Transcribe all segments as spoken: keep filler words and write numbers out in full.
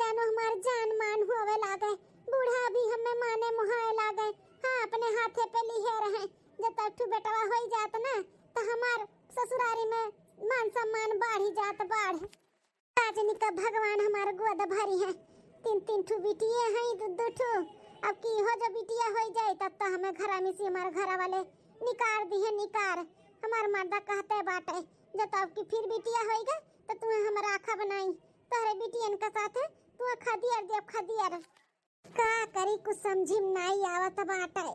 तनो हमार जान मान होवे लागे, बूढ़ा भी हमें माने मुहाए लागे। हाँ, अपने हाथे पे लिहे रहे, जब तक ठू बेटवा होई जात ना, तो हमार ससुरारी में मान सम्मान बढ़ी जात बढ़। काजनी का भगवान हमार गोद भरी है, तीन तीन ठू बिटिये हैं, दू दू ठू। अब की हो जो बिटिया होई जाए, तब तो हमें घरा में से हमार घर वाले निकार दिहे निकार। हमार मर्दा कहते बाटे, जब तो अब की फिर बिटिया होई गए, तो तुम्हें हम राखा बनाई, तोहरे बिटियन के साथे तू खदियर देब खदियर। का करी, कुछ समझी में नाई आवत बाटे,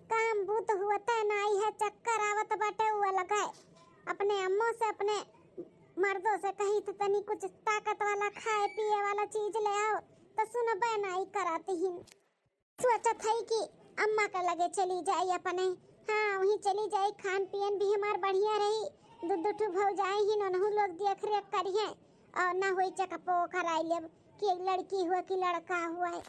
काम बूत हुअते नाई है, चक्कर आवत बाटे उ अलग है। अपने अम्मो से, अपने मर्दों से कही तो तनी कुछ ताकत वाला खाए पिए वाला चीज ले आओ, तो सुनबे नाई करत ही। सोचत है कि अम्मा के लगे चली जाई अपने। हाँ, वहीं चली जाई, खान पियन भी हमार बढ़िया रही, दू दू ठू भौजाई ही, ननहू लोग देख रेख करिहे, और ना होई चेकअपो कराई लेब कि एक लड़की हुआ कि लड़का हुआ है।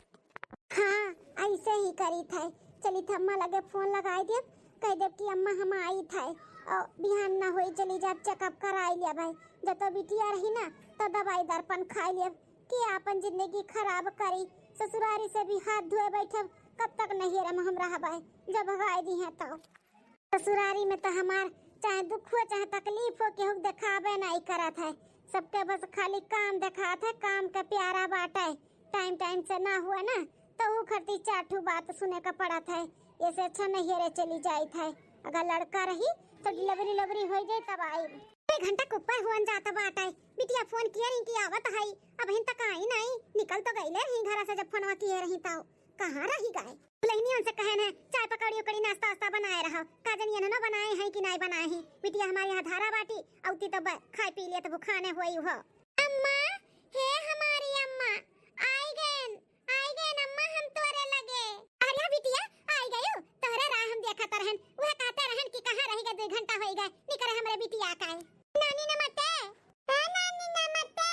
हाँ, ऐसे ही करी थे। चली थे अम्मा लगे फोन लगाई देब, कह देब कि अम्मा हम आई थे, और बिहान ना होई चली जाब चेकअप कराई लेब है। जब तो बिटिया रही ना, तो दवाई दर्पण खाई लेब। के आपन जिंदगी खराब करी, ससुरारी से भी हाथ धोए बैठब, कब तक नैहर में हम रहबै, जब भगाए दिहे तो। ससुरारी में तो हमार चाहे दुख हो चाहे तकलीफ हो, केहू के देखाबे नाई करत है, सबके बस खाली काम देखात है, काम के प्यारा बाटे। टाइम टाइम से ना हुआ ना, तो ऊ खरती चार ठू बात सुने का पड़त है, ऐसे अच्छा नैहरे चली जाइत है। अगर लड़का रही तो डिलीवरी उलीवरी हो जाए तब आई। एक घंटा के ऊपर हुअन जात बाटे। बिटिया फोन किए रही कि आवत हई, अबहिन तक आई नाई। निकल तो गईले रही घरा से, जब फोनवा किए रही तो कहाँ रही गए? दुलहिनियन से कहे न चाय पकौड़ी उकौड़ी नाश्ता वास्ता बनाए रहो, का जनिए न बनाए हैं कि नाई बनाए हैं। बिटिया हमारे यहाँ धारा बाटी, औती तो ब-, खाए पी लिए तो भुखाने हुई हो। अम्मा, हे हमारी अम्मा, आई गए। आई गए अम्मा हम तोरे लगे। अरे बिटिया, आई गयो। तोहरे राह हम देखत रहन। वह कहते रहन कि कहाँ रह गए, दो घंटा होई गए। निकरे हमरे बिटिया का है। नानी नमस्ते। हाँ नानी नमस्ते।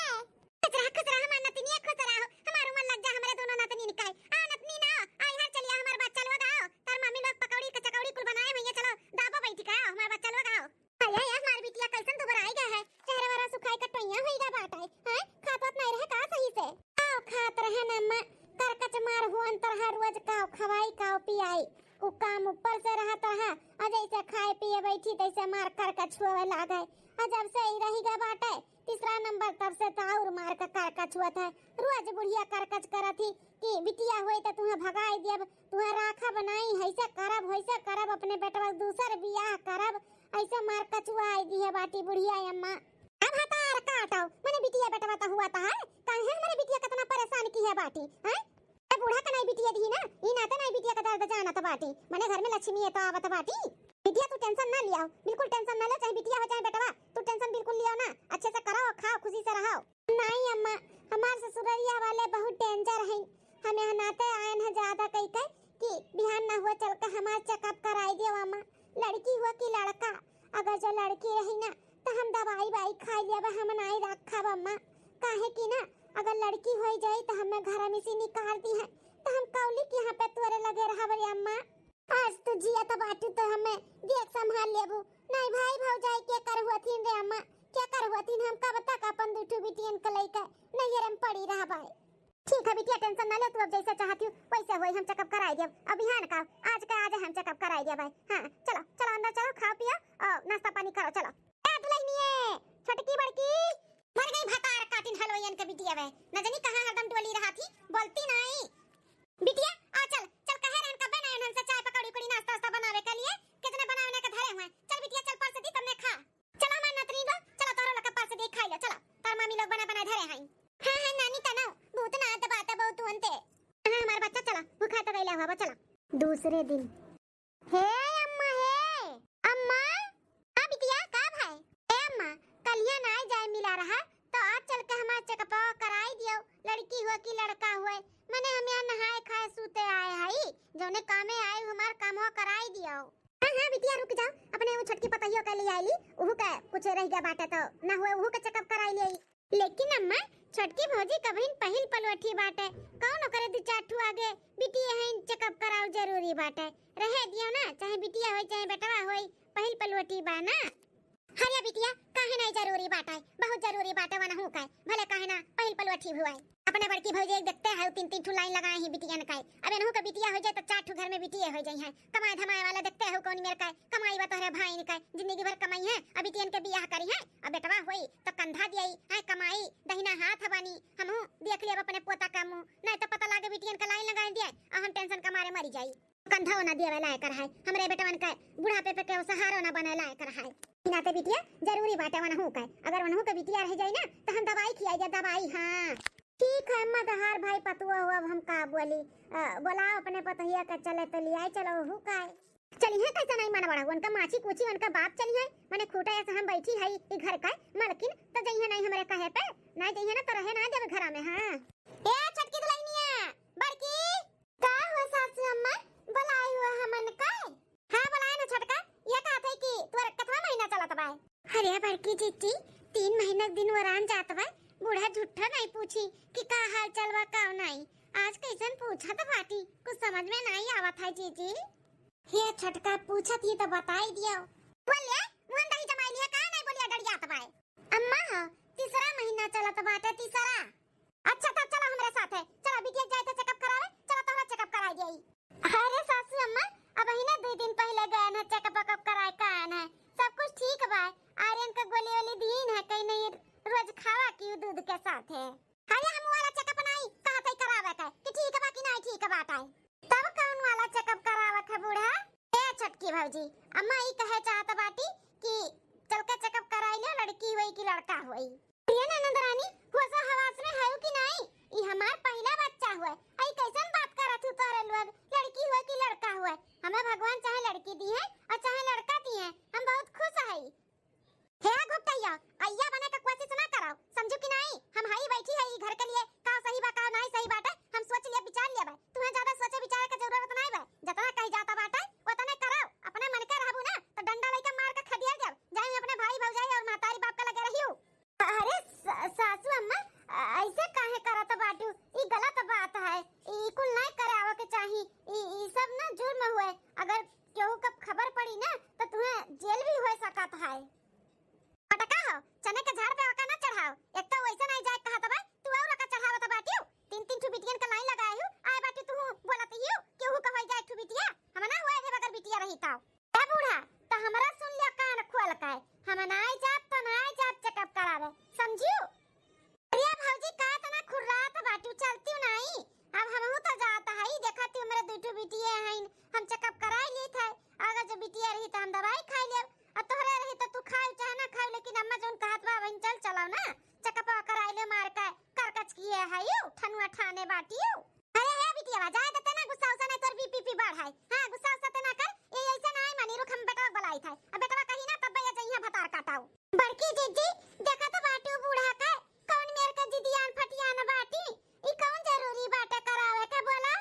खुश रहा, खुश रहा हमार नतनिया, खुश रहा। हमार उमर लग जा हमरे दोनों नतनी निकाय। आ नतनी ना, आई हर चलिया हमार बच्चा लोग आओ। तार मामी लोग पकौड़ी कचकौड़ी कुल बनाए हुई है, चलो दाबो बैठी का आओ, हमार बच्चा लोग आओ। अरे यार, हमार बिटिया कैसन दुबराई गए है, चेहरा वेहरा सुखाई के टोइया हुई गए बाटे, हैं? खात वात नहीं रहे का सही से? आओ खात रहे न अम्मा, करकच मार हुअन तरह रोज काव खवाई काव पियाई, उ काम ऊपर से रहत रहा, और जैसे खाए पिए बैठी तैसे मार करकच हुए लागे, और जब से ही रही गए बाटे तीसरा नंबर, तब से तो और मार के करकच हुआ था। रोज बुढ़िया करकच करत ही कि बिटिया होई तो तुहें भगाई दियब, तुहें राखा बनाई, ऐसे करब, वैसे करब, अपने बेटवा के दूसर बियाह करब, ऐसे मार कचुआ आई दी है बाटी बुढ़िया अम्मा। अब हतार काटो, मने बिटिया बेटवा तो हुआ तो है, काहे हमारे बिटिया कितना परेशान की है बाटी, हैं? ए बूढ़ा का नहीं बिटिया दी ना, ई नाते नहीं बिटिया का दर्द जानत बाटी, मने घर में लक्ष्मी है तो आवत बाटी। बिटिया तू टेंशन ना लियाओ, बिल्कुल टेंशन ना ले, चाहे बिटिया हो चाहे बेटवा, तू टेंशन बिल्कुल लियाओ ना, अच्छे से करो, खाओ, खुशी से रहो। नाई अम्मा, हमार ससुररिया वाले बहुत डेंजर हैं। हम यहाँ नाते आयन है ज्यादा कई के कि बिहान ना हुआ चल के हमार चेकअप कराई दियो अम्मा, लड़की हुआ कि लड़का। अगर जो लड़की रही ना तो हम दवाई वाई खाई लेबे, हम नाई रखब अम्मा। काहे कि ना अगर लड़की होई जाई तो हमें घर में से निकाल दी है, तो हम कौली के यहाँ पे तोरे लगे रहब रे अम्मा। आज तू जिया तो बाटू तो हमें देख संभाल लेबू। नहीं भाई भौजाई के कर हुअथिन रे अम्मा, के कर हुअथिन? हम कब तक अपन दू ठू बिटियन के लइके नैहर में पड़ी रहबै? ठीक है बिटिया, टेंशन ना ले तू, अब जैसे चाहती हूँ वैसे होई, हम चेकअप कराई देब। अब बिहान का, आज का आज हम चेकअप कराई देबै। हाँ चलो चलो अंदर चलो, खाओ पियो और नाश्ता पानी करो, चलो। ए दुलहिनिये, छोटकी बड़की, मर गई भतार काटिन हलवैयन के बिटिया वे। न जानी कहाँ हरदम डोली रहा थी, बोलती नहीं। बिटिया, आ चल, चल कहे रहन कबे ना उन्हन से चाय पकौड़ी उकौड़ी नाश्ता वास्ता बनावे के लिए, कितने बनावे के धरे हुए। चल बिटिया, चल परस दी तब ने खा। चलो हमार नतनी दो, चलो तोहरो लोग के परस दी, खाई लो, चलो। तार मामी लोग बना बना धरे हैं। हाँ, हाँ, नानी तनो, बहुत ना दबाता बहुत तुहन ते। हाँ, हमार बच्चा चला, भूखा तो गईला हुआ, चला। दूसरे दिन। हे अम्मा, हे अम्मा। हाँ बिटिया, का भाई? ए अम्मा, कलिया ना जाए मिला रहा, तो आज चल के हमार चेकअपवा कराई दियो, लड़की हुआ कि लड़का हुए। मने हम यहाँ नहाए खाए सूते आए हई, जौने कामे आए हमार कामवा कराई दियो। हाँ, हाँ बिटिया, रुक जाओ, अपने वो छोटकी पतोहियो के ले आइली, उहू के कुछ रह गया बाटे तो ना हुए, उहू के चेकअप कराई ले आई। लेकिन अम्मा, छोटकी भौजी कबहिन पहिल पलवठी बाटे, कौन ओकरे दू चार ठू आगे बिटिया हैं, चेकअप कराओ जरूरी बाटे। रहे दियो ना, चाहे बिटिया होई चाहे बेटवा होई, पहिल पलवठी बा ना। हरिया बिटिया, काहे नहीं जरूरी बाटे, बहुत जरूरी बाटे वनहू के, भले काहे ना पहिल पलवठी हुए। अपने बड़की भौजी एक देखते है, तीन तीन ठू लाइन लगाए ही बिटियन का। अब एनहू का बिटिया होइ जाए तो चार ठू घर में बिटिये होइ जाई हैं। कमाए धमाए वाला देखते है कौन मेर का, कमाई बा तोहरे भाई का, जिंदगी भर कमाई है, अब बिटियन के बियाह करी है, अब बेटवा होई तो कंधा दियाई, आए कमाई, दहिना हाथ बानी, हमहू देख लेब अपने पोता का मुंह, नहीं तो पता लागे बिटियन का लाइन लगाए दिए और हम टेंशन का मारे मरी जाई। कंधो ना देवे लायक रहाय, हमरे बेटवन के बुढ़ापे पे केहू सहारो ना बने लायक रहाय। ई नाते बिटिया जरूरी बाटे वनहू के, अगर वनहू के बिटिया रह जाई ना तो हम दवाई खियाई दे, दवाई। हाँ ठीक है अम्मा, तहार भाई पतुआ हो, अब हम का बोली। अ, बोलाओ अपने पतोहिया के, चले तो लियाए चलो हु का। चली है कैसे नहीं मन बड़ा, उनका माची कूची उनका बाप चली है, मने खूटा ऐसे हम बैठी है ई घर का मलकिन, तो जइहे नहीं हमरे कहे पे, नहीं जइहे ना तो रहे ना देवे घरा में। हाँ ए छोटकी दुल्हनिया, बड़की का हो सासू अम्मा, बोलाई हो हमन का? हाँ, बोलाए ना छोटका, ये कहत है कि तोर कतवा महीना चलत बा? अरे बड़की जीजी, तीन महीना के दिन वरान जात बा, बूढ़ा झूठा नहीं पूछी कि का हाल चाल बा, का नहीं। आज कैसन पूछत बाटी, कुछ समझ में नहीं आवत है जीजी। हे छोटका, पूछत ही तो बताई दियो। बोल ले, मुहन दही जमाई लिया, का नहीं बोलिया डरियात बा? अम्मा हो, तीसरा महीना चलत बाटे, तीसरा। अच्छा, तब चला हमरे साथे। चला बिटिया जाए थे चेकअप करावे, चला तोहरा चेकअप कराई देई। अरे सासू अम्मा, अबहिने दुई दिन पहिले गए हैं चेकअप वेकअप कराए का आए हैं, सब कुछ ठीक बा। आयरन का गोली वोली दीन है, कहीं नहीं रोज खावा की दूध के साथे। अरे हम वाला चेकअप नहीं कहत है करावे के कि ठीक बा कि नहीं ठीक बाटे। तब कौन वाला चेकअप करावे के बूढ़ा? ए छोटकी भौजी, अम्मा ई कहे चाहत बाटी कि चल के चेकअप कराई ले, लड़की होई कि लड़का होई। प्रिय ननद रानी, होश हवास में हऊ कि नाई? ई हमार पहिला बच्चा हुए। आई कैसन बात करत हू तोरे लोग? लड़की हुए कि लड़का हुए? हमें भगवान चाहे लड़की दी है और चाहे लड़का दी है, हम बहुत खुश हई। हे घुपटैया, अइया बने का कोशिश ना करो, समझू कि नाई? हम हई बैठी है ई घर के लिए, का सही बा का नाई सही बाटे, हम सोच लिया विचार लिया बा। तुम्हें ज्यादा सोचे विचारे के जरूरत नाई बा। जतना कही जाता बाटे ओतने करो। अपने मन के रहबू ना तो डंडा लइके मार के खदेड़ देब। जाई अपने भाई भौजाई और महतारी बाप के लगे रहियो। अरे सा-, सासू अम्मा, अ-, ऐसे काहे करत बाटू? ई गलत बात है, ई कुल नहीं करावे के चाही। ई, ई सब ना जुर्म हुए। अगर केहू के खबर पड़ी ना तो तुम्हें जेल भी हो सकत है। पटका हो, चने के झाड़ पे ओका ना चढ़ाओ। एक तो वैसे नहीं जाए कहत बा, तू और ओका चढ़ावत बाटियो। तीन तीन ठू बिटियन का लाइन लगाए हूँ, आए बाटी तू बोलत हियो, केहू का होई जाए ठू बिटिया, हम ना हुए देब अगर बिटिया रही तो। ए बूढ़ा, त हमरा सुन लिया कान खोल के, हम नाई जाब त नाई जाब चेकअप करावे, समझियो? अरे भौजी, का इतना खुर्रात बाटू, चलतियो नाई? अब हमहू त जात हई, देखतियो मेरे दुई ठो बिटिये हईन, हम चेकअप कराई लीत है, अगर जो बिटिया रही त हम दवाई खाई लेब, और तोहरे रही त तू खाई चाहे ना खाई, लेकिन अम्मा जौन कहत बा वहीं चल चलाओ ना, चेकअप कराई ले मार के, करकच किए है यू, ठनुआ ठाने बाटियो। अरे हे बिटिया, जाए देते ना, गुस्सा उस्सा नहीं तोर बीपी पी बढ़ है। हाँ, गुस्सा उस्सा ते ना कर, ये ऐसे ना है मानी, रुक हम बेटवा के बुलाई था। अब बेटवा कही ना तब ये जइहा भतार काटाऊ। बड़की जीजी, देखत बाटू बूढ़ा के, कौन मेर के जिदियान फटियान बाटी, ई कौन जरूरी बाटे करावे के बोला?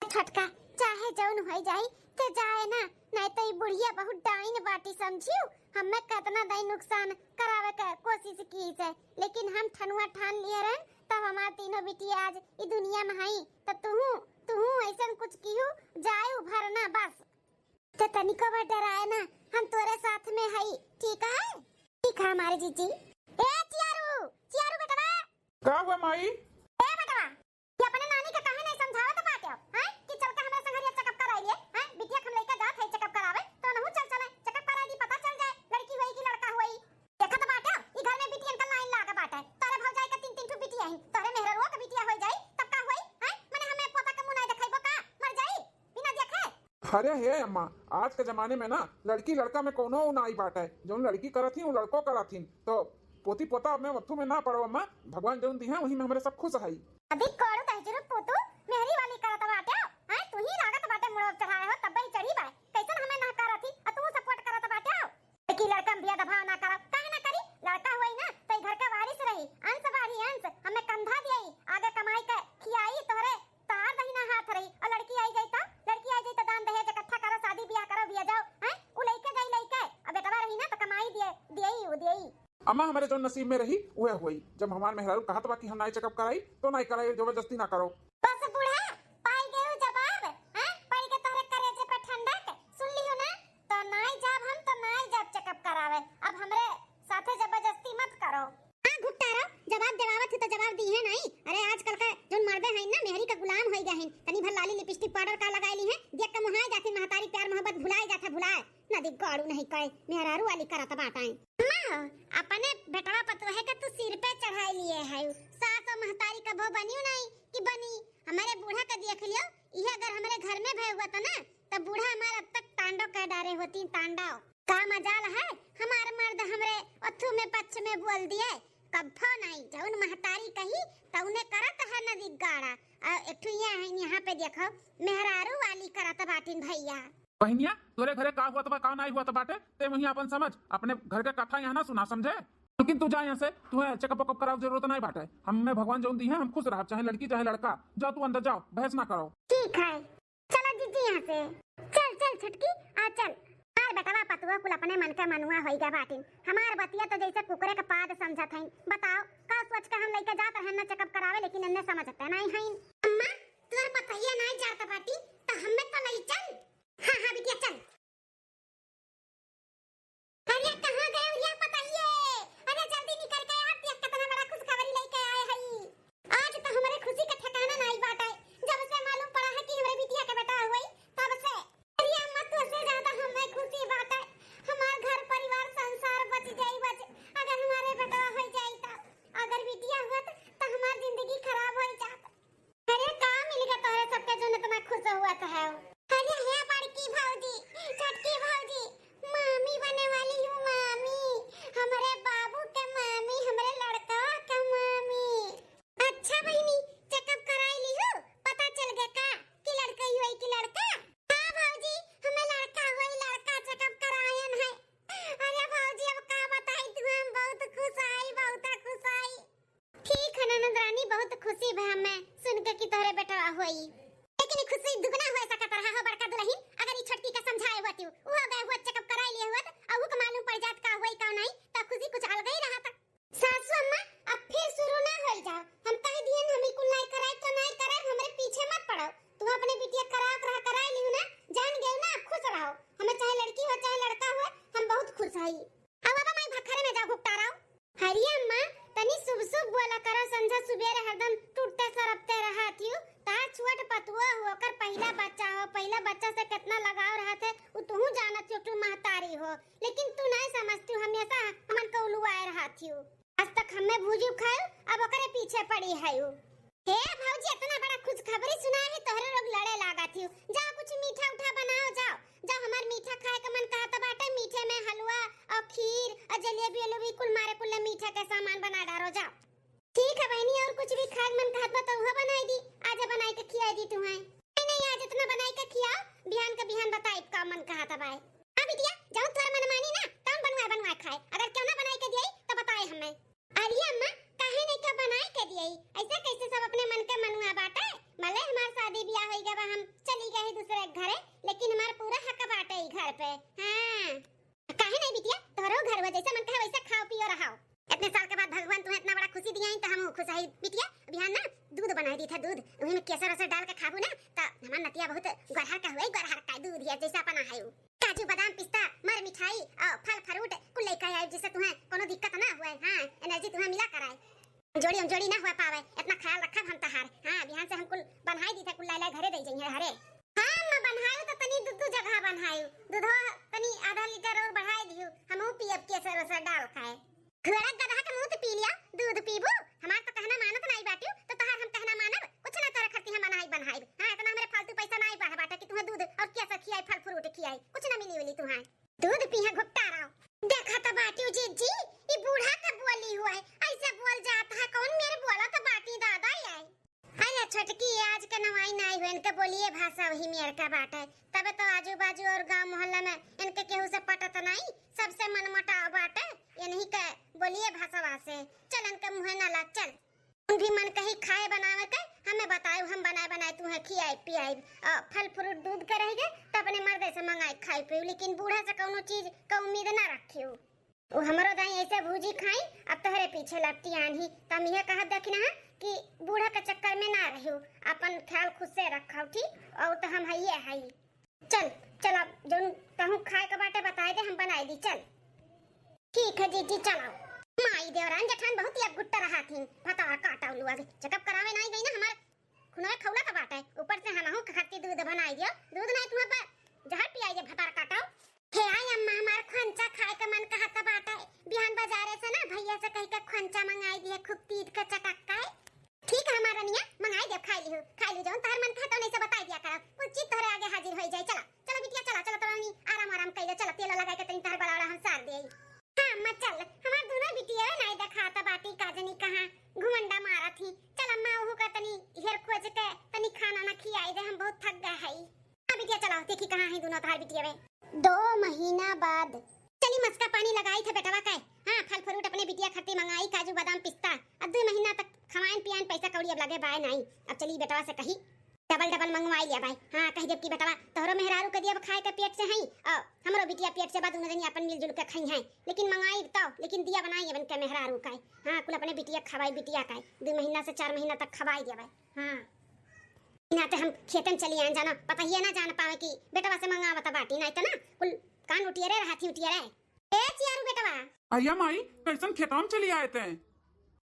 छोटका, चाहे जौन होई जाई, ते जाए ना, नहीं तो ई बुढ़िया बहुत डाइन बाटी समझियो। हमें कितना दाई नुकसान करावे के कोशिश की से, लेकिन हम ठनुआ ठान लिए रहन, तब हमार तीनों बिटिया आज ई दुनिया में हई, त तुहू, तुहू ऐसन कुछ किहू, जाए उभरना बस। ते तनिको बा डराए ना, हम तोरे साथ में हई, ठीक है? ठीक है हमारे जीजी। ए चियारू, चियारू बेटवा। का हुआ माई? ए बेटवा, ये अपने नानी के काहे नहीं समझावत बाटे, हैं? कि चल के हमरे संगरिया चेकअप कराई लिए, हैं? बिटिया के हम लइके जात है चेकअप करावे, तो नहु चल चले, चेकअप कराई दी, पता चल जाए, लड़की हुई कि लड़का हुई। देखत बाटे, ई घर में बिटियन का लाइन लाग बाटे, तोरे भौजाई के तीन तीन ठो बिटिया हैं, तोरे मेहररुआ के बिटिया हो जाई, तब का हुई, हैं? मने हमें पोता के मुंह नहीं देखाइबो का, मर जाई, बिना देखे। अरे हे अम्मा, आज के जमाने में ना लड़की लड़का में कोनो नाई बाटे, जौन लड़की करत ही, वो लड़को करत ही, तो पोती पोता में मत्थू में ना पड़ो अम्मा, भगवान जौन दी है वही में हमरे सब खुश हई। अभी कोड़ू दहिजरू पूतू मेहरी वाली करत बाटे, हैं? तू ही लागत बाटे मुड़ो चढ़ाए हो, तब्बे ही चढ़ी बा। कैसन हमें ना करत ही, आ तू सपोर्ट करत बाटे? लड़की लड़का में भेदभाव ना करो, काहे ना करी? लड़का हुई ना तो ई घर के वारिस रही, अंश बाढ़ी अंश, हमें कंधा दियाई, आगे कमाई के खियाई तोहरे, तार दहिना हाथ रही, और लड़की आई जाई तो, लड़की आई जाई तो दान दहेज इकट्ठा करो, शादी ब्याह करो, भेजो, हैं? उ लइके जाई लइके, अब बेटवा रही ना तो कमाई दिए, दियई, उ दियई। अम्मा, हमरे जौन नसीब में रही, उहे होई। जब हमार मेहरारू कहत बा कि हम नाई चेकअप कराई, तो नाई कराई, जबरदस्ती ना करो। बस बूढ़ा, पाई गयो जवाब, हैं? पड़ के तोहरे करेजे पे ठंडक, सुन लियो ना? तो नाई जाब हम, तो नाई जाब चेकअप करावे। अब हमरे साथे जबरदस्ती मत करो। हाँ, घुट्टारो, जवाब देवावत ही तो जवाब दी है नाई। अरे, आजकल का पाउडर का लगाई ली है, देख के मुहाय जाती महतारी, प्यार मोहब्बत भुलाए जाता, भुलाए। नदी गाड़ू नहीं कहे, मेहरारू वाली करत बाटाई। अम्मा हो, अपने बेटवा पतोहे के तू सिर पे चढ़ाई लिए है। सास और महतारी कबो बनियो नहीं कि बनी। हमारे बूढ़ा के देख लियो, यह अगर हमारे घर में भय हुआ था ना, तो बूढ़ा हमार अब तक तांडव कह डारे होती, तांडव। का मजाल है, हमार मर्द हमरे अथू में पक्ष में बोल दिए, कब्बो नहीं, जौन महतारी कही, तौने करत है नदी गाड़ा। आ, एक ठो ये है, यहाँ पे देखो, मेहरारू वाली करत बाटिन भैया। बहिनिया, तोरे घरे का हुआ बा, का नहीं हुआ बाटे, ते वहीं अपन समझ, अपने घर के कथा यहाँ ना सुना, समझे? लेकिन तू जा यहाँ से, तुम्हें चेकअप वेकअप करावे जरूरत नहीं बाटे। हमें भगवान जौन दी है, हम खुश रहब, चाहे लड़की चाहे लड़का। जाओ तू अंदर जाओ, बहस ना करो। ठीक है, चलो जीजी यहाँ से। चल चल छोटकी, आ चल। हमार बेटवा पतुआ कुल अपने मन के मनुआ होई गए बाटिन। हमार बतिया तो जैसे कुकुरे के पाद समझत हईन। बताओ, का सोच के हम लइके जात रहन ना चेकअप करावे, लेकिन एन्ने समझते नहीं हईन। अम्मा, तोर पतोहिया नहीं जात बाटी, तो हमें तो लई चल। हाँ हाँ बिटिया, चल। अरे कहाँ गए ये पतोहिए? अरे जल्दी निकल के आ, देख कितना बड़ा खुशखबरी लेके आए हई। आज तो हमारे खुशी का ठिकाना नहीं बाटे, जब से मालूम पड़ा है कि हमारे बिटिया के बेटा हुई, तब से। अरे अम्मा, तुझसे ज्यादा हमें खुशी बाटे, हमार घर परिवार संसार बच जाई बच, अगर हमारे बेटा हो जाई तो, अगर बिटिया हुआ तो, तो हमार जिंदगी खराब हो जात। अरे का मिल गया तोहरे सबके जौन इतना खुश हुआ तो है? अरे हे बड़की भौजी, छोटकी भौजी, मामी बने वाली हूँ मामी, हमरे बाबू के मामी, हमरे लड़का के मामी। अच्छा बहिनी, चेकअप कराई ली हो, पता चल गया का कि लड़का ही हुई कि लड़का? हाँ भौजी, हमें लड़का हुई, लड़का चेकअप करायन है। अरे भौजी अब का बताई तू, हम बहुत खुश आई, बहुत खुश आई। ठीक है ननद रानी, बहुत खुशी भा हमें सुन के कि तोहरे बेटवा होई, लेकिन ई खुशी दुगना हो सकत रहा हो बड़का दुलहिन, अगर ई छोटकी का समझाए होती, वो गए हुआ चेकअप कराए लिए हुआ, और वो के मालूम पड़ जात का होई का नहीं, तो खुशी कुछ अलग ही रहत। सासू अम्मा, अब फिर शुरू ना होई जाओ, हम कह दिए हम ई कुल नहीं कराए तो नहीं कराए, हमरे पीछे मत पड़ो, तू अपने बिटिया कराओ करा कराए लियो ना, जान गए ना, अब खुश रहो, हमें चाहे लड़की हो चाहे लड़का हो, हम बहुत खुश हई। अब अब माई भखरे में जाओ घुपटा रहो। हरिया अम्मा, तनी शुभ शुभ बोला करो, संझा सुबेरे हरदम टूटते सरपते रहत हियो। तार छोट पतुआ हो, ओकर पहिला बच्चा हो, पहिला बच्चा से कितना लगाव रहत है, उ तुहू जानत हियो, तू महतारी हो, लेकिन तू नहीं समझती हो, हमेशा हमन के उलुआए रहत हियो। आज तक हमें भूजी खायो, अब ओकरे पीछे पड़ी है उ। हे भौजी, इतना बड़ा खुशखबरी सुनाए है, तोहरे लोग लड़े लागत हियो। जाओ कुछ मीठा उठा बनाओ, जाओ, जाओ, हमार मीठा खाए के मन कहत बाटे, मीठे में हलवा और खीर और जलेबी उलेबी कुल मारे कुल मीठा के सामान बना डारो, जाओ। ठीक है बहिनी, और कुछ भी खाए के मन कहत बा तो उहो बनाई दी, आज बनाई के खियाई दी तुम्हें। नहीं, नहीं, आज इतना बनाई के खियाओ, बिहान के बिहान बताई का मन कहत बाए। हाँ बिटिया, जौन तोर मन मानी ना, तौन बनवाए बनवाए खाए, अगर क्यों ना बनाई के दिए तो बताए हमें। अरे अम्मा, काहे नहीं का बनाए के दिए? ऐसा कैसे सब अपने मन के मनुआ बाटे? भले हमार शादी ब्याह होई गवा, हम चली गए दूसरे के घरे, लेकिन हमार पूरा हक बाटे ई घर पे। हाँ, काहे नहीं बिटिया, तोहरो घर हुआ, जैसे मन कहे वैसे खाओ पियो रहाओ। इतने साल के बाद भगवान तुम्हें इतना बड़ा खुशी दिया है, तो हम खुश है बिटिया। बिहान ना दूध बनाई दी था, दूध, वही में केसर वेसर डाल के खाबू ना, तो हमार नतिया बहुत गरहर का हुआ, गरहर का दूध है, जैसे अपना है उ। काजू, बादाम, पिस्ता, मर मिठाई और फल फ्रूट कुल लेके आए, जिससे तुम्हें कोनो दिक्कत ना हुए। हाँ, एनर्जी तुम्हें मिला कराए। जोड़ी हम जोड़ी ना हुआ पावे, इतना ख्याल रखब हम तहार। हाँ, बिहान से हम कुल बन्हाई दी थे, कुल लाई लाई घरे दे जाइए हरे। हाँ, मैं बन्हायू तो तनी दू दू जगह बन्हायू, दूधो तनी आधा लीटर और बढ़ाई दियो, हमहू पियब केसर वेसर डाल खाए। घोड़ा गधा के मुंह पी लिया, दूध पीबू? हमार तो कहना मानत नाई बाटियो, तो तहार हम कहना मानब? कुछ ना तोरे खरती हम नाई बन्हाइब। हाँ, इतना हमरे फालतू पैसा नाई बढ़ बाटे कि तुहें दूध और केसर खियाई, फल फ्रूट खियाई, कुछ ना मिली उली तुहें। दूध पीहा घुट्टा रहो। देखा तो बाटियो जीजी, ई बूढ़ा के बोली हुआ है, ऐसे बोल जाता है, कौन मेरे बोला तो बाटी दादा ही है। अरे छोटकी, आज के नवाई नाई हो, इनके बोलिए भाषा वही मेर का बाटे। तबे तो आजू बाजू और गांव मोहल्ला में इनके केहू से पटत नाई, सबसे मनमुटाव बाटे। इन्हीं के बोलिए भाषा से। चल इनके मुँहे ना लाग, चल। तुम भी मन कही खाए बनावे के, हमें बताओ, हम बनाए बनाए तुहें खियाई पियाई। अ, फल फ्रूट दूध के रह गए तो अपने मर्दे से मंगाई खाई पियो, लेकिन बूढ़ा से कौनो चीज का उम्मीद ना रखियो। उ हमरो दाई ऐसे भूजी खाई, अब तोहरे पीछे लपटी आन्ही। त हम यह कहब देखी ना कि बूढ़ा के चक्कर में ना रहियो, अपन ख्याल खुद से रखो, ठीक? और तो हम हइये हई। चल, चल, अब जौन कहूँ खाए के बाटे बताए दे, हम बनाए दी, चल। ठीक है जीजी, चलाओ। माई देवरान जेठान बहुत ही अब गुट्टा रहा थी, भतार काटा उलुआ के चेकअप करावे ना गई ना हमार खुनवे खौला का बाटे, ऊपर से हमहू के खातिर दूध बन आई दियो, दूध नाई तुम्हें पर जहर पियाई दे भतार काटो। हे आई अम्मा, हमार खोंचा खाए का मन कहत बाटे। बिहान बाजारे से ना भैया से कही के खोंचा मंगाई दिए, खूब तीत के चटक के। ठीक है हमार रनिया, मंगाई दे, खाई लिहू, खाई लिहू, जौन तहर मन कहे तौन ऐसे बताई दिया करो। कुल चीज तोहरे आगे हाजिर होई जाई। चला, चला बिटिया, चला, चला, तोरा नी आराम, आराम कइले, चला, तेल लगा के तनी तहर बलावड़ा हम सार देई। हाँ अम्मा, चल, हमार दुनो बिटिया नाई देखात बाटी, का जनी कहाँ घुमंडा मारत ही। चल अम्मा, ओहू का तनी हेर खोज के तनी खाना ना खियाई दे, हम बहुत थक गए हई। हाँ बिटिया, चला, देखी कहाँ है दुनो तहार बिटिया वे। दो महीना बाद। चली मस्का पानी लगाई थे बेटवा के। हाँ, फल फ्रूट अपने बिटिया खातिर मंगाई, काजू, बादाम, पिस्ता। अब दो महीना तक खवाइन पियाइन, पैसा कौड़ी अब लगे बाय नाई। अब चली बेटवा से कही, डबल डबल मंगवाई लिया बाय। हाँ, कह देब कि बेटवा, तोहरो मेहरारू के दियब खाए के पेट से हई, और हमरो बिटिया पेट से बा, दुनो जनी अपन मिलजुल के खई हैं। लेकिन मंगाई तो, लेकिन दिया बनाई अब इनके मेहरारू का। हाँ, कुल अपने बिटिया खवाई, बिटिया का दो महीना से चार महीना तक खवाई दिया बाय। हाँ, इनाते हम खेतन चली आए, जाना पता ही है ना, जान पावे कि बेटवा से मंगावत बाटी, नाई तो ना कुल कान उठिए रे, हाथी उठिए रे। ए चियारू बेटवा। अय्या माई, कैसन खेतवा में चली आए ते?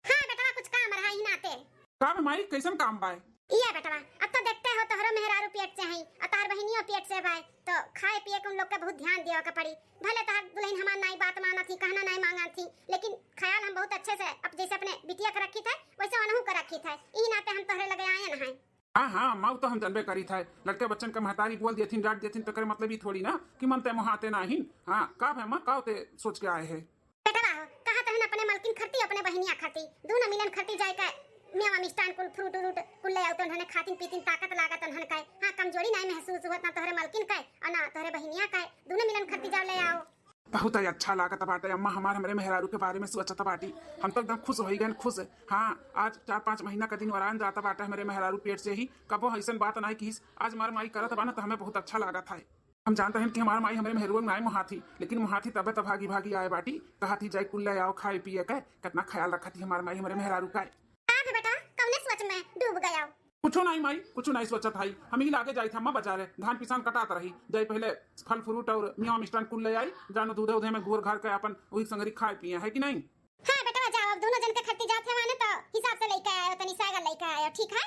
हाँ बेटवा, कुछ काम रहा ही नाते। का बे माई, कैसन काम बाय? इया बेटवा, अब तो देखते हो तोहरो मेहरारू पेट से हई, और तोहर बहिनियो पेट से बाय, तो खाए पिए के उन लोग के बहुत ध्यान देवे के पड़ी। भले तोहर दुल्हन हमार नाई बात मानत ही, कहना नाई मांगत ही, लेकिन ख्याल हम बहुत अच्छे से अब जैसे अपने बिटिया के रखी थे, वैसे उनहू के रखी थे। ई नाते हम तोहरे लगे आए न हैं। हाँ, हाँ, अम्मा, उ तो हम जानबे करी थे। लड़के बच्चन के महतारी बोल देथिन, डांट देथिन, तो करे मतलब ई थोड़ी ना कि मन ते मोहाते ना हिन। हाँ, का भे अम्मा, का ते सोच के आए है? बेटवा हो, कहा तहन अपने मलकिन खरती, अपने बहिनिया खरती, दूनो मिलन खरती जाए के मेवा मिष्टान कुल फ्रूट उरूट कुल ले आओ, तो उन्होंने खातिन पीतिन ताकत लागत उन्होंने कहे। हाँ, कमजोरी नाई महसूस हुआ ना तोहरे मलकिन कहे और ना तोहरे बहिनिया कहे, दूनो मिलन खरती जाओ ले आओ। बहुत ही अच्छा लागत बाटे अम्मा, हमार हमरे मेहरारू के बारे में सोचत बाटी। हम तो एकदम खुश होई गए, खुश। हाँ, आज चार पाँच महीना का दिन वरान जाता बाटे हमरे मेहरारू पेट से ही। कबो ऐसन बात नाई किहिस। आज हमार माई करत बा ना, तो हमें बहुत अच्छा लागत है। हम जानत हन कि हमार माई हमरे मेहरारू नाई मोहात ही, लेकिन मोहात ही तबे तो भागी भागी आए बाटी, कहत ही जाई कुल ले आओ खाए पिए के। कितना ख्याल रखत ही हमार माई हमरे मेहरारू का। का भे बेटा, कौने सोच में डूब गया? कुछो नाई माई, कुछो नाई सोचत हई। हम ही लागे जाई था अम्मा बाजारे, धान पिसान कटात रही, जाई पहले फल फ्रूट और मियाँ मिष्टान कुल ले आई, जानो दूधे उधे में घोर घार के अपन वही संगरी खाए पिए, है कि नहीं? हाँ बेटवा, जाओ, अब दूनो जन के खरती जात है माने तो हिसाब से लेके आयो, तनी सागर लेके आयो, ठीक है?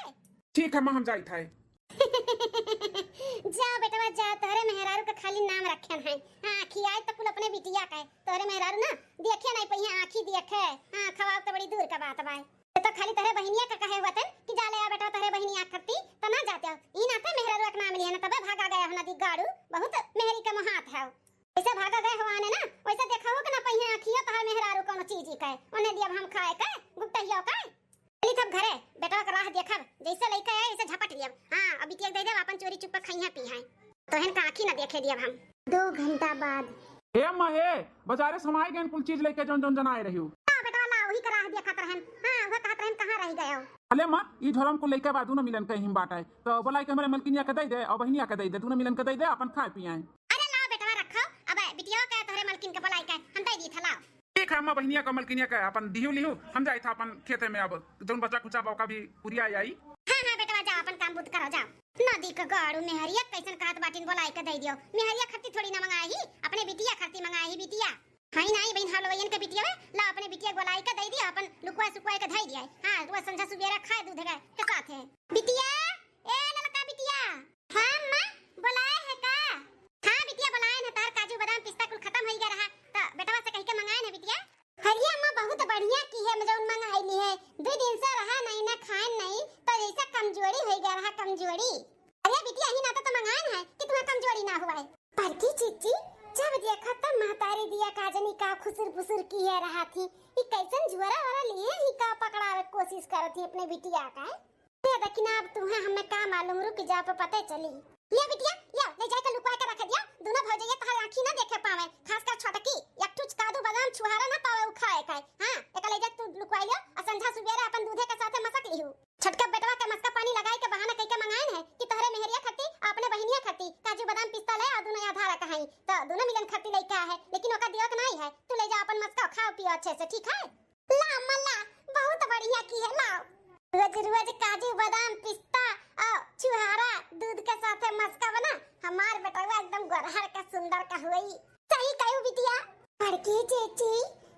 ठीक है अम्मा, हम जाई था। जाओ बेटवा जाओ, तोहरे मेहरारू के खाली नाम रखे हैं। हाँ, खियाए तो कुल अपने बिटिया के, तोहरे मेहरारू ना देखे नहीं पइहे, आँखी देखे। हाँ, खवाओ तो बड़ी दूर का बात बाय। तो खाली तोहरे बहिनिया का कहे हुआ तन कि जा ले आ बेटा तोहरे बहिनिया खरती, तो ना जाते हो। ई नाते मेहरारू एक नाम लिए ना, तबे भागा गया हो नदी गाड़ू, बहुत मेहरी का मोहात है। जैसे भागा गए हो आने ना, वैसे देखा हो कि ना पइहे आँखिया तोहर मेहरारू कौनो चीज ही कहे, उन्हें दियब हम खाए के, गुप्तहियो के। चली तब घरे, बेटवा के राह देखब, जैसे लइका आए, ऐसे झपट लियब। हाँ, अब बिटिया के दे देब, अपन चोरी चुप्पे खइहें पीहें। तोहन का आँखी न देखे दियब हम। दो घंटा बाद। ए अम्मा, ए, बाजारे से हम आए गए, कुल चीज लेके जौन जौन जनाए रही हूँ। हाँ, बेटवा ला, वही के राह देखत रहन। हाँ, वह कहत रहन, कहाँ रह गए हो? अले अम्मा, ई झोलम कुल लइका बा, दूनो मिलन के हिम बाटे। तो बोलाई के हमरे मलकिनिया के दे दे, और बहिनिया के दे दे, दूनो मिलन के दे दे, अपन खाए पिए। अरे लाओ बेटवा रखो, अब बिटिया के तोहरे मलकिन के बोलाई के हम दे दी था, लाओ। ठीक है अम्मा, बहिनिया का मलकिनिया का अपन दिहू लिहू, हम जाए था अपन खेते में, अब जौन बचा कुचा बा ओका भी पुरिया आई। हाँ, हाँ, बेटवा, जाओ, अपन काम बूत करो, जाओ। नदी का गाड़ू मेहरिया कैसन कहत बाटिन, बोलाई के दे दियो। मेहरिया खरती थोड़ी ना मंगाई ही, अपने बिटिया खरती मंगाई ही, बिटिया। हाँ, नाई बहिन, हम लोगन के बिटिया वे, ला अपने बिटिया के बोलाई के दे दियो, अपन लुकवा सुकवा के धई दिया। हाँ, वो संझा सुबेरा खाए दूध के, के साथ है। बिटिया, ए ललका बिटिया। हाँ अम्मा, बोलाए है का? हाँ बिटिया, बोलाए है, तार काजू बादाम पिस्ता कुल खत्म होई गया रहा, तो बेटवा से कह के मंगाए है बिटिया। हरिया अम्मा बहुत बढ़िया की है, जौन मंगाई ली है, दो दिन से रहा नहीं ना खाए नहीं, तो जैसा कमजोरी होई गया रहा, कमजोरी। अरे बिटिया, यही नाते तो मंगाए है कि तुम्हें कमजोरी ना हुआ है। पर की चीची, जब देखा तब महतारी दिया काजनी का खुसुर फुसुर की है रहा थी, ई कैसन जुआरा वाला लिए ही का पकड़ावे कोशिश करत ही अपने बिटिया का। दे दखिना, अब तुहे हमें का मालूम, रुक जा, पे पते चली। ले बिटिया, ले, ले जाके लुकवा के रख दिया। दोनों भौजैया तोहर आँखी ना देखे पावे, खासकर छोटकी। एक ठुच कादू बादाम छुहारा ना पावे उ खाए खाए। हाँ, एका ले जा तू लुकवा लियो, और संझा सुबेरे अपन दूधे के साथे मसक लिहू। छोटका बेटवा के मस्का पानी लगाई के बहाना कई के मंगाइन है कि तोहरे मेहरिया खरती, अपने बहिनिया खरती, काजू बादाम पिस्ता ले और दोनों आधा रखा है, तो दोनों मिलन खरती लेके आ है, लेकिन ओका दियो के नहीं है। तू ले जा अपन मस्का, खाओ पियो अच्छे से, ठीक है? ला अम्मा ला, बहुत बढ़िया की है, लाओ। रोज रोज काजू बादाम पिस्ता और छुहारा दूध के साथे मस्का बना, हमार बेटवा एकदम गोरहर का सुंदर का हुई। सही कहू बिटिया। बड़की चेची,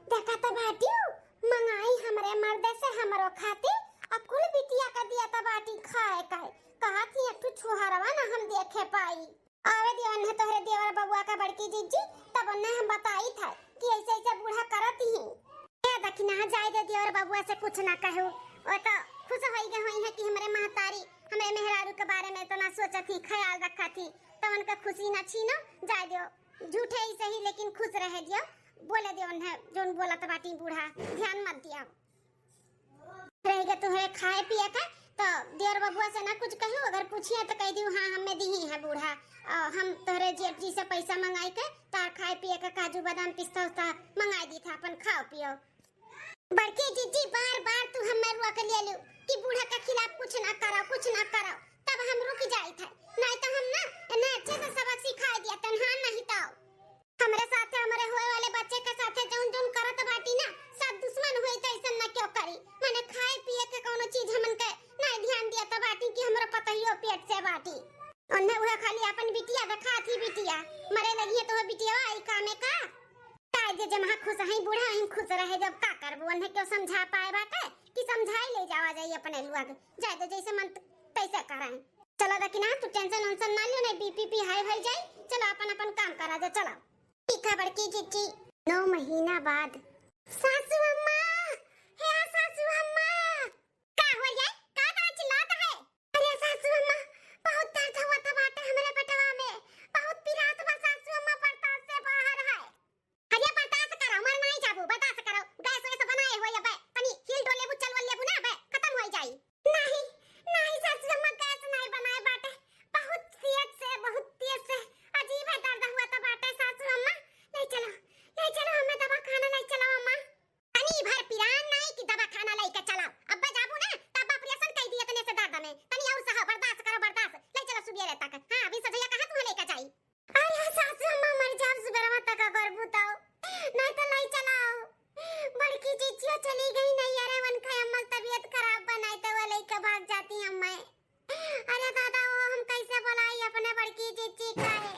देखा तो बाटियो, मंगाई हमरे मर्दे से हमरो खातिर, और कुल बिटिया का दिया तो बाटी खाए का। कहा थी एक ठो फुहरवा ना हम देखे पाई। आवे दियो उन्हें तोहरे देवर बबुआ का बड़की जिज्जी, तब उन्हें हम बताई था कि ऐसे ऐसे बूढ़ा करत ही। ए दखिना, जाए दे देवर बबुआ से कुछ ना कहू, वो तो खुश होई गए होई है कि हमरे महतारी हमरे मेहरारू के बारे में इतना सोचत ही, ख्याल रखत ही, तो उनका खुशी ना छीनो, जाए दियो। झूठे ही सही लेकिन खुश रहे दियो, बोले दियो उन्हें जोन बोलत बाटी बूढ़ा, ध्यान मत दिया। रह गए तुहरे खाए पिए का, तो देवर बबुआ से ना कुछ कहू, अगर पूछिए तो कह दियो, हाँ, हमें दी है बूढ़ा, और हम तोहरे जेठ जी से पैसा मंगाई के तार खाए पिए का काजू बादाम पिस्ता उस्ता मंगाई दी था, अपन खाओ पियो। बड़की जिज्जी बार बार तू हमें रुआ के ले लू कि बूढ़ा के खिलाफ कुछ ना करो, कुछ ना करो, तब हम रुक जाई थे, नहीं तो हम ना इन्हें अच्छे से सबक सिखा दिया तनहा नहीं तो। हमरे साथे, हमरे होए वाले बच्चे के साथे जौन जौन करत बाटी ना, सब दुश्मन होई तो ऐसन ना क्यों करी। माने खाए पिए के कौनो चीज हमन के ना ध्यान दिया तो बाटी कि हमरो पतहियो पेट से बाटी। उन्हें उहे खाली अपन बिटिया देखा थी, बिटिया मरे लगी है तो वो बिटिया आई कामे का? काहे जे जमहा खुश है बूढ़ा, हम खुश रहे जब का करबो, उन्हें क्यों समझा पाए बाटे कि समझाई ले जावा जाई अपने लुआ के, जाए तो जैसे मन तैसे करें। चलो दखिना, तू टेंशन वेंशन ना लियो, नहीं बीपी पी हाई भई जाई। चलो अपन अपन काम करा जा, चलो। ठीक है बड़की जिज्जी। नौ महीना बाद। सासू अम्मा, हे सासू अम्मा। का हो गया? का दादा चिल्लात है? अरे सासू अम्मा, बहुत दर्द हुआ था बाटे हमरे पेटवा में, बहुत पिरात बा सासू अम्मा, बर्दाश्त से बाहर है। अरे बर्दाश्त करो, मर नहीं जाबू, बर्दाश्त करो। गैस वैस बनाए हो या बे, तनी हिल डोल लेबू, चल वल लेबू ना बे, खत्म हो जाई। नहीं, नहीं सासू अम्मा, गैस नहीं बनाए बाटे, बहुत तेज से, बहुत तेज से अजीब है दर्द हुआ तो बाटे सासू अम्मा। ले चलो, ले चलो, हमें दवा खाना ले चलो अम्मा। तनी भर पिरान नहीं कि दवा खाना लेके चलो। अब्बे जाबू ना, तब ऑपरेशन कर दिए इतने से दर्द में। तनी और सहा, बर्दाश्त करो, बर्दाश्त। ले चलो सुबेरे तक। हाँ, अभी सजैया कहाँ तुम्हें लेके जाई? अरे सासू अम्मा, मर जाब सुबेरवा तक अगर बुताओ, नहीं तो लाई चलाओ। बड़की जिज्जियो चली गई नहीं, अरे उनका अम्मा तबीयत खराब बनाई तो वो लेके भाग जाती अम्मा। अरे दादा, वो हम कैसे बुलाई अपने बड़की जिज्जी का है?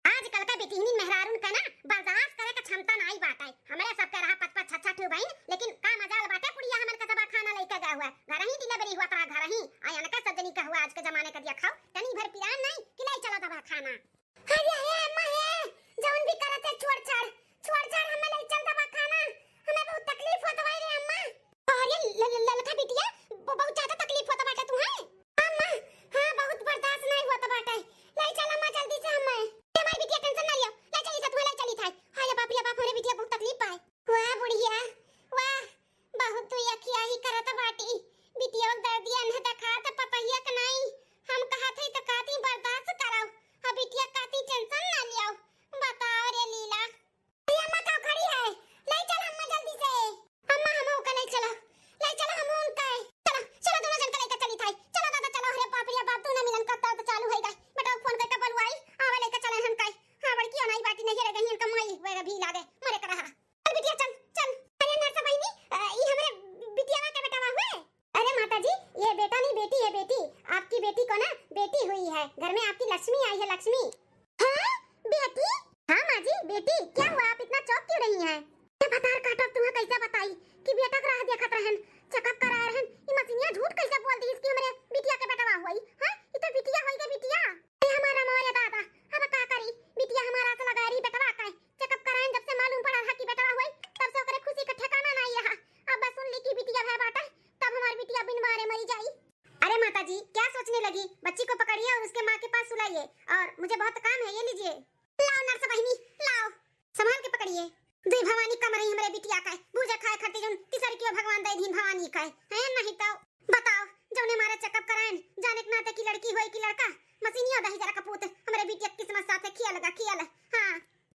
आजकल का बेटिहनी मेहरारून का ना बर्दाश्त करे का क्षमता नाई बाटे। हमरे सबके रहा पच पच छह छह ठू बहिन, लेकिन का मजाल बाटे पुड़िया हमन का दवा खाना लेके गए हुआ, घर ही डिलीवरी हुआ तरा घर ही। आ अनका सब जनी का हुआ आज के जमाने का दिया खाओ, तनी भर पिरान नहीं कि ले चलो दवा खाना। अरे हे अम्मा हे, जौन भी करत है छोड़ छाड़, छोड़ छाड़, हमें ले चल दवा खाना, हमें बहुत तकलीफ होत भाई रे अम्मा। अरे ल-, ल-, ललका बिटिया, ब-, बहुत ज्यादा तकलीफ होत बाटे तुम्हें। अम्मा, हाँ, बहुत बर्दाश्त नहीं होत बाटे, ले चल अम्मा जल्दी से हमें। ए माई बिटिया टेंशन ना लियो, ले चली था तुम्हें, ले चली था। हाय बाप रे बाप, हमरे बिटिया बहुत तकलीफ पाए। वाह बुढ़िया, वाह, बहुत तू अखियाही करत बाटी। बिटिया के दर्दिया न देखात पतहिया के नाई। हम कहत हई त कहती बर्दाश्त कराओ। अब बिटिया कहती टेंशन ना लियाओ। बताओ रे लीला। अरे अम्मा का खड़ी है? ले चल अम्मा जल्दी से। अम्मा हम ओके ले चलो। ले चलो हम उनका। चलो, चलो दोनों जन के लेके चली थाई। चलो दादा चलो। अरे बाप रे बाप, तू ना मिलन का दर्द चालू है गए। बेटा फोन करके बोलवाई। आवे लेके चले हम काई। हाँ बड़की नाई बाटी नहीं रे गई इनका माई वे भी लागे। मरे कर रहा। चल बिटिया, चल, चल। अरे नरसा बहिनी, अ, ई हमरे बिटियावा के बेटावा हुए? अरे माता जी, ये बेटा नहीं, बेटी है, बेटी। आपकी बेटी को ना बेटी हुई है, घर में आपकी लक्ष्मी आई है, लक्ष्मी। हाँ, बेटी? हाँ माँ जी, बेटी। क्या हुआ, आप इतना चौंक क्यों रही हैं? ये भतार काटब तुम्हें कैसे बताई कि बेटा के राह देखत रहन, चेकअप कराए रहन, ई मशीनिया झूठ कैसे बोल दी इसकी हमरे बिटिया के बेटवा हुई? हाँ, ई तो बिटिया होई गई, बिटिया। अरे हमारा मोरे दादा, अब का करी, बिटिया हमारा से लगा रही बेटवा का, चेकअप कराएन, जब से मालूम पड़ा रहा कि बेटवा होई, तब से ओकरे खुशी का ठिकाना नहीं रहा। अब बस सुन ली कि बिटिया भय बाटे, तब हमार बिटिया बिन मारे मरी जाई। अरे माता जी, क्या सोचने लगी? बच्ची को पकड़िए और उसके माँ के पास सुलाइए, और मुझे बहुत काम है, ये लीजिए। लाओ नर्स बहिनी, लाओ, संभाल के पकड़िए। दुई भवानी कम रही हमरे बिटिया का, भूजा खाए खातिर जौन तिसर कियो भगवान दे दीन भवानी का है, नहीं तो बताओ, जौने मारे चेकअप कराएन, जाने के नाते की लड़की होई कि लड़का, मशीनिया दही जरा कपूत, हमरे बिटिया के किस्मत साथे खिया लगा, खिया लगा। हाँ,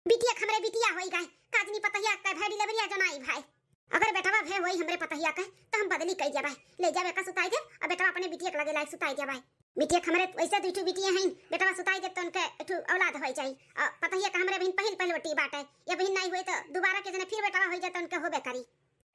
बिटिया के हमरे बिटिया होई गए, काजनी पतहिया के भय डिलीवरिया जनाई भाई। अगर बेटवा भय होई हमरे पतहिया के, तो हम बदली कई जाबे, ले जाबे का सुताई दे, और बेटवा अपने बिटिया के लगे लायक सुताई जाबे। बिटिया के हमरे वैसे दुई ठो बिटिया हैं, बेटवा सुताई दे तो उनके एक ठो औलाद होई जाई, और पतहिया के हमरे बहिन पहिल पहलवटी बाटे, ये बहिन नहीं हुई तो दोबारा के जने फिर बेटवा होई जाए तो उनके होबे करी।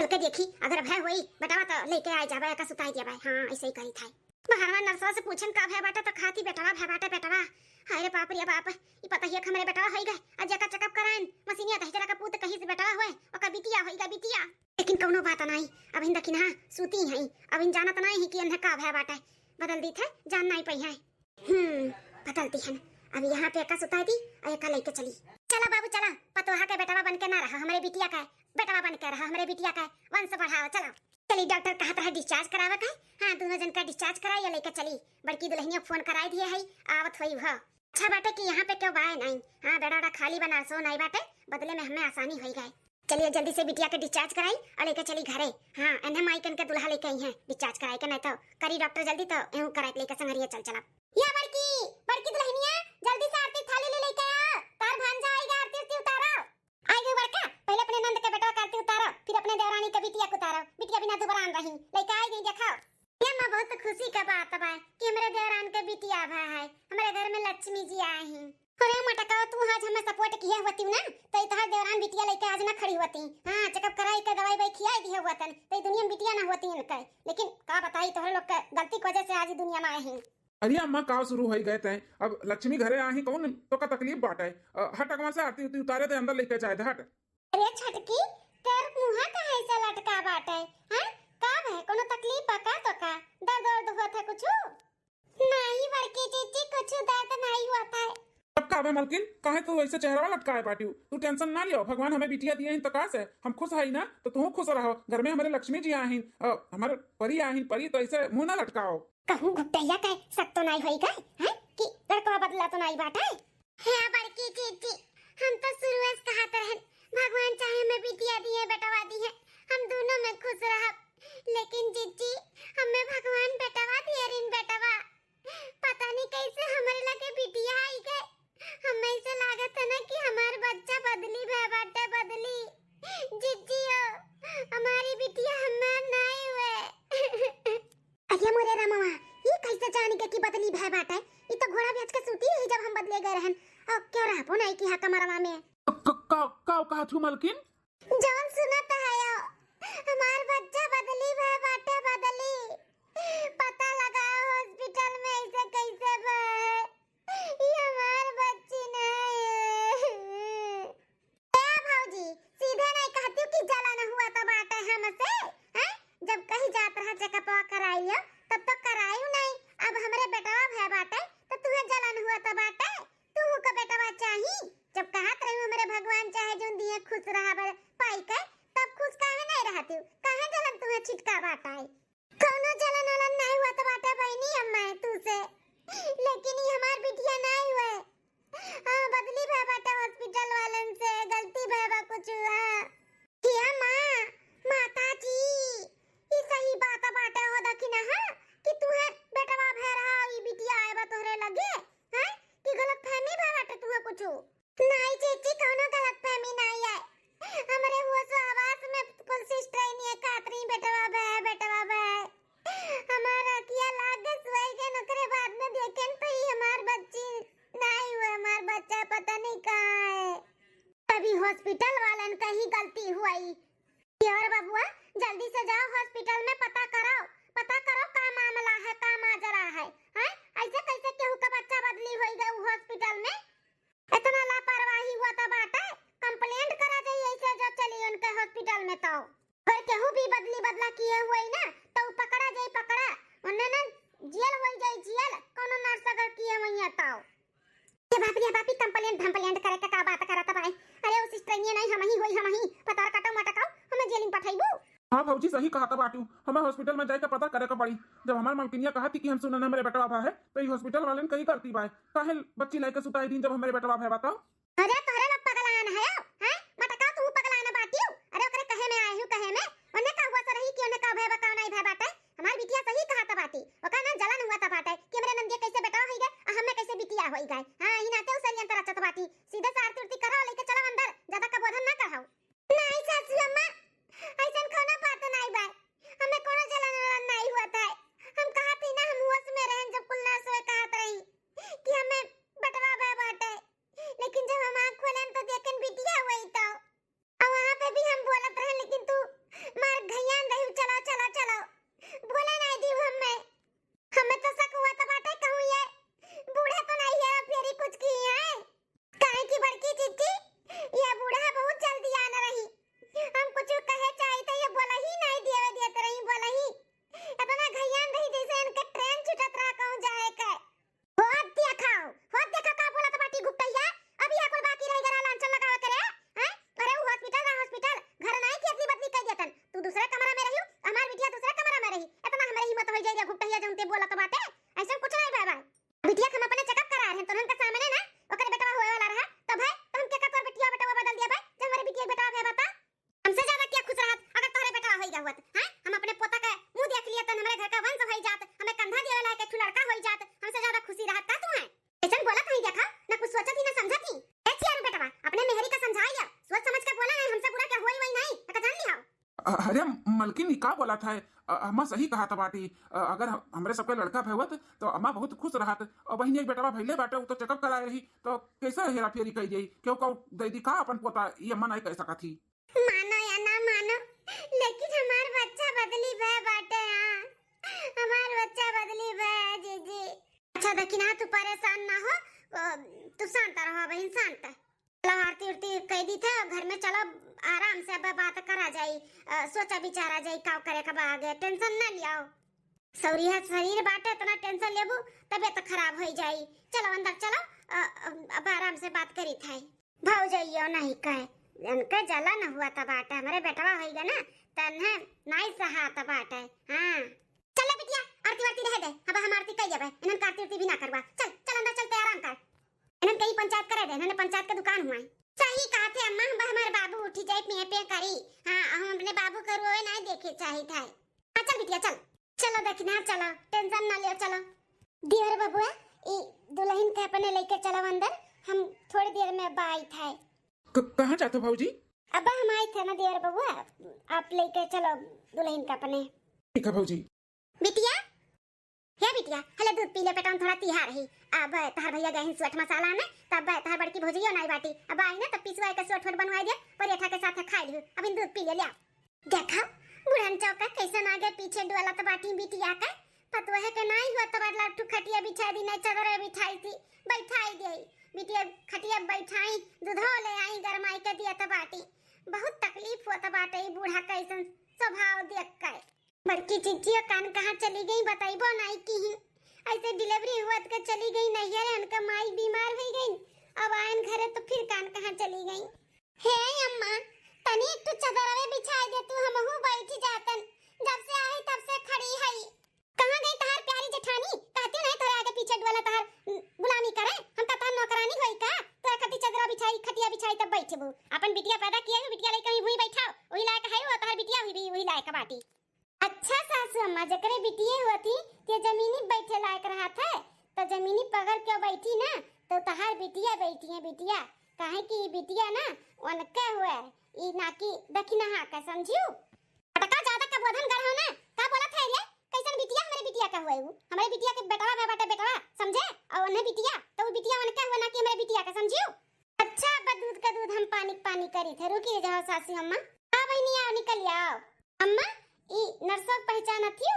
चल के देखी, अगर भय होई बेटवा तो लेके आए जाबे, एका सुताई दिया बे। हाँ, ऐसे ही करी था। बहरवा नर्सवा से पूछन का भय बाटे तो खाती बेटवा भय बाटे बेटवा। हाय रे बाप रे बाप, ई पतहिया के हमरे बेटवा होई गए। आ जेका चेकअप कराएन, मशीनिया दही जरा का पूत कहीं से बेटवा होए, ओका बिटिया होई गए बिटिया। लेकिन कौनो बात नहीं, अब इन दखिना सूती हैं, अब इन जानत नहीं है कि इन्हें का भय बाटे। बदल दी थे, जान नहीं पाई है। हम्म, बदलती है ना। अब यहाँ पे एका सुता दी और एका लेके चली। चला बाबू, चला, पतोहा के बेटवा बन के ना रहा, हमरे बिटिया का बेटवा बन के रहा, हमरे बिटिया का वंश बढ़ाओ। चला, चली, डॉक्टर कहत रहा डिस्चार्ज करावे का। हाँ, दोनों जन का डिस्चार्ज कराई, ये लेके चली। बड़की दुल्हनिया फोन कराई दिए है, आवत होई वह। अच्छा बाटे कि यहाँ पे केहू बाय नहीं। हाँ, बेड़ा उड़ा खाली बा, नर्सो नहीं बाटे, बदले में हमें आसानी होई गए। चलिए जल्दी से बिटिया के डिस्चार्ज कराई और लेके चली घरे। हाँ, एन्हे माई कन के दुल्हा लेके आई हैं डिस्चार्ज कराई के, नहीं तो करी डॉक्टर जल्दी तो एहू कराई के लेके संगरिया चल चला। या बड़की, बड़की दुल्हनिया, जल्दी से आरती थाली ले लेके आओ, तार भांजा आएगा, आरती उरती उतारो। आई गई बड़का, पहले अपने नंद के बेटवा के आरती उतारो, फिर अपने देवरानी के बिटिया के उतारो, बिटिया बिना दुबरान रही, लेके आई गई, देखाओ। ये माँ बहुत खुशी का बात बा कि हमरे देवरान के बिटिया भा है, हमरे घर में लक्ष्मी जी आई हैं। अरे मटका, तू आज हमें सपोर्ट किए होती ना, तो ई तोहर देवरान बिटिया लेके आज ना खड़ी होती। हाँ, चेकअप कराई के दवाई वाई खियाई दिए होतन, तो ई दुनिया में बिटिया ना होती इनके। लेकिन का बताई, तोहरे लोग के गलती की वजह से आज ई दुनिया में आए हैं। अरे अम्मा, का शुरू होई गए तय? अब लक्ष्मी घरे आही, कौन तो का तकलीफ बाटे? अ, हट अगवा से, आरती उती उतारे दे, अंदर लेके जाए दे, हट। अरे छोटकी, तेर मुँह काहे से लटका बाटे? हैं? का भय, कोनो तकलीफ बा का तो का? दर्द वर्द होत है कुछ? नहीं बड़की जीजी, कुछ दर्द नहीं होत है। अब का बे मलकिन, काहे तू ऐसे चेहरा लटकाए बाटियो? तू टेंशन ना लियो, भगवान हमें बिटिया दिए हैं तो का से? हम खुश है ना, तो तू खुश रहो। घर में हमारे लक्ष्मी जी आहिन, अ, हमारे परी आहिन, परी तो ऐसे मुँह ना लटकाओ। कहूँ घुटैया के शक तो नाई होई गए, हैं? कि लड़कवा बदला तो नाई बाटे? हे बड़की जीजी, हम तो शुरुए से कहत रहन, भगवान चाहे हमें बिटिया दिए, बेटवा दिए, हम दोनों में खुश रहब। लेकिन जीजी, हमें भगवान बेटवा दिए रिन, बेटवा। पता नहीं कैसे हमारे लगे बिटिया आई गए। हमें ऐसे लागत है ना कि हमार बच्चा बदली भय बाटे, बदली। जीजी हो, हमारी बिटिया हमार नाई हुए। अरे मोरे रामवा, ये कैसे जान के कि बदली भय बाटे? ये तो घोड़ा बेच के सूती रही जब हम बदले गए रहन। और क्यों रहबो नहीं कि हाँ कमरवा में। क-, क-, का, का कहा थू मलकिन? जौन सुनत है यो, हमार बच्चा बदली भय बाटे, बदली। पता लगाओ हॉस्पिटल में ऐसे कैसे भय। ये हमार बच्ची नहीं है। ए भौजी, सीधे नहीं कहती कि जलन हुआ तो बाटे हमसे, हैं? जब कहीं जात रहा चेकअपवा कराइयो, तब तो करायु नहीं। अब हमरे बेटवा भय बाटे, तो तुहे जलन हुआ तो बाटे, तुहू का बेटवा चाही। जब कहत रही हमरे भगवान चाहे जोन दिए खुश रहा बर पाई के, तब खुश काहे नहीं रहती? काहे जलन तुहे छिटका बाटे? कौनो जलन वलन नहीं हुआ तो बाटे बहनी अम्मा तू से, लेकिन ये हमार बिटिया नहीं हुए। हाँ, बदली भय बाटे हॉस्पिटल वालन से, गलती भय बा कुछ हुआ। हे माँ, माता जी, ई सही बात बाटे हो दखिना, हाँ, कि तुहे बेटवा भय रहा, ई बिटिया आए बा तोहरे लगे, हाँ, कि गलतफहमी भय बाटे तुहे कुछ? नहीं चीची, कौनो गलतफहमी नहीं है। हमरे होश आवास में कुल सिस्टर नहीं है, कातरी बेटवा भय, बेटवा भय। हमार अखिया लाग के सोई गए, ओकरे बाद में देखेन तो ई हमार बच्ची नहीं हुए, हमार बच्चा पता नहीं कहाँ है। तभी हॉस्पिटल वालन का ही गलती हुई। कि और बबुआ, जल्दी से जाओ हॉस्पिटल में पता कराओ, पता करो का मामला है, का माजरा है, हैं? ऐसे कैसे केहू का बच्चा बदली होई गए उ हॉस्पिटल में? इतना लापरवाही हुआ तो बाटे, कंप्लेंट करा जाई ऐसे जो चली उनके हॉस्पिटल में तो। फिर केहू भी बदली बदला किए हुए ना, तो पकड़ा जाई पकड़ा, उन्हें ना जेल होई जाई जेल, कोनो नर्स अगर किए हुई है तो। ये बाप रे बापी, कंप्लेंट धम्प्लेंट करे के का बात करत बाई? अरे उ सिस्टरनिया नहीं, हम ही होई, हम ही। पतार काटो मटकाओ, हमें जेल में पठाईबू। हाँ भौजी, सही कहा था बाटू, हमें हॉस्पिटल में जाके पता करे के पड़ी। जब हमार मलकिनिया कहा थी कि हम सुनन हमरे बेटवा भा है, तो ये हॉस्पिटल वालन कही करती बाय, काहे बच्ची लेके सुताई दिन जब हमरे बेटवा भा बताओ? अरे तोहरे लोग पगलान है, हैं? मटकाओ तू पगलान बाटियो। अरे ओकरे कहे में आए हूँ, कहे में। ओने का हुआ से रही कि ओने का भय बा, का नहीं भय बाटे? हमार बिटिया सही कहा त बाटी, ओका ना जलन हुआ त बाटे कि हमरे नंदिया कैसे बेटवा होई गए, आ हमें कैसे बिटिया होई गए। हाँ, ई नाते उ षड्यंत्र रचत बाटी। सीधे से आरती उरती करो, लेके चलो अंदर, ज्यादा कबोधन ना कराओ। नहीं सासू अम्मा, ऐसन कोनो बात नहीं बा, हमें कोनो जलन वलन नहीं हुआ था। हम कहा थी ना, हम होश में रहन जब कुल नर्स हुए कहत रही कि हमें बेटवा भय बाटे, लेकिन अरे मलकिन, ई का बोलत है? अ, अम्मा सही कहत बाटी। अ, अगर हम, हमरे सबके लड़का भवत तो अम्मा बहुत खुश रहत। और बहिनी, एक बेटवा भइले बाटे, उ तो चेकअप कराए रही, तो कैसे हेरा फेरी कइ जाई? क्यों कहू दीदी का अपन पोता, ई अम्मा नहीं कह सकत ही। मानो या ना मानो, लेकिन हमार बच्चा बदली भय बाटे। हाँ, हमार बच्चा बदली भय है, जीजी। अच्छा दखिनहा, तू परेशान ना हो, अ, तू शांत रहो बहिन, शांत। चलो आरती उरती कह दी थे, घर में चलो आराम से अब बात करा जाई, अ, सोचा विचारा जाई, का करे के बा आगे, टेंशन ना लियाओ। सौरी है शरीर बाटे, इतना टेंशन लेबू तबीयत खराब हो जाई। चलो अंदर चलो, अ, अ, अब आराम से बात करी थे। भौजइयो नहीं कहे, इनके जलन हुआ त बाटे, हमरे बेटवा होइगा ना, तन्हे नहीं सहात बाटे। हाँ, चलो बिटिया, आरती वारती रहे दे, अब हम आरती कह लेबे, इन्हन का आरती उरती भी ना करवा। चल, चल अंदर चलते आराम कर, इन्हन कहीं पंचायत करे दे, इन्हन पंचायत के दुकान हुआ है। सही कहा थे अम्मा, हम हमारे बाबू उठी जाए, पिए पिए करी। हाँ, हम अपने बाबू के रोए नहीं देखे चाहिए था। हाँ, चल बिटिया, चल। चलो दखिनहा, चलो, टेंशन ना लियो, चलो। देवर बबुआ, ई दुल्हन के अपने लेके चलो अंदर, हम थोड़ी देर में अब आई थे। क-, कहाँ जाते हो भौजी? अब हम आई थे ना देवर बबुआ, आप लेके चलो दुल्हन के अपने। ठीक है भौजी। बिटिया, हे बिटिया, हले दूध पी ले, पेटवा में थोड़ा तिहा रही। अब तहार भैया गए हैं सोट मसाला में, तब तहार बड़की भौजियो नाई बाटी। अब आई ना, तब पिसवा के सोट वोट बनवाई दे, परेठा के साथ खाई लिहू। अब इन दूध पी ले, ले आ। देखा, बुढ़न चौका कैसन आगे पीछे डोलत बाटी बिटिया के। पतोहे के नाई हुआ तो बदला ठू खटिया बिछाई दी, नहीं चदरे बिछाई थी, बैठाई दे। बिटिया खटिया बैठाई, दूधो ले आई, गरमाई के दियत बाटी। बहुत तकलीफ होत बाटे ई बूढ़ा कैसन स्वभाव देख के। बड़की चिच्चियो कान कहाँ चली गई, बताइबो नाई की। ऐसे डिलीवरी हुआ के चली गई नैहर, उनका माई बीमार हो गई। अब आयन घरे तो फिर कान कहाँ चली गई। हे अम्मा, तनी एक ठो चदरवे बिछाई दे तू, हमहू बैठ जातन। जब से आई तब से खड़ी हई। कहाँ गई तहार प्यारी जेठानी? कहती नहीं तोरे आगे पीछे डुअला तहार, उम, गुलामी करे। हम का तहार नौकरानी होई का? तोरे खातिर चदरा बिछाई, खटिया बिछाई तब बैठबू। अपन बिटिया पैदा किए हो, बिटिया लेके वहीं भुई बैठाओ। वही लायक है वो तहार बिटिया हुई भी, वही लायक बाटी। अच्छा सासू अम्मा, जकरे बिटिये होती, ते जमीनी बैठे लायक रहत है, तो जमीनी पकड़ के बैठी ना, तो तहार बिटिया बैठी है बिटिया, काहे कि ई बिटिया ना उनके हुए, ई ना कि दखिनहा के, समझियो? अटका ज्यादा का बोधन गढ़ हो ना, का बोलत है रे? कैसन बिटिया हमरे बिटिया का हुए उ? हमरे बिटिया के बेटवा में बाटे बेटवा, समझे? और उन्हें बिटिया, तो वो बिटिया उनके हुए ना कि हमरे बिटिया का, समझियो? अच्छा, अब दूध का दूध हम पानी के पानी करी थे। रुकी जाओ सासू अम्मा। हाँ बहिनी, आओ, निकल आओ। अम्मा, ई नर्सों के पहचानत हियो?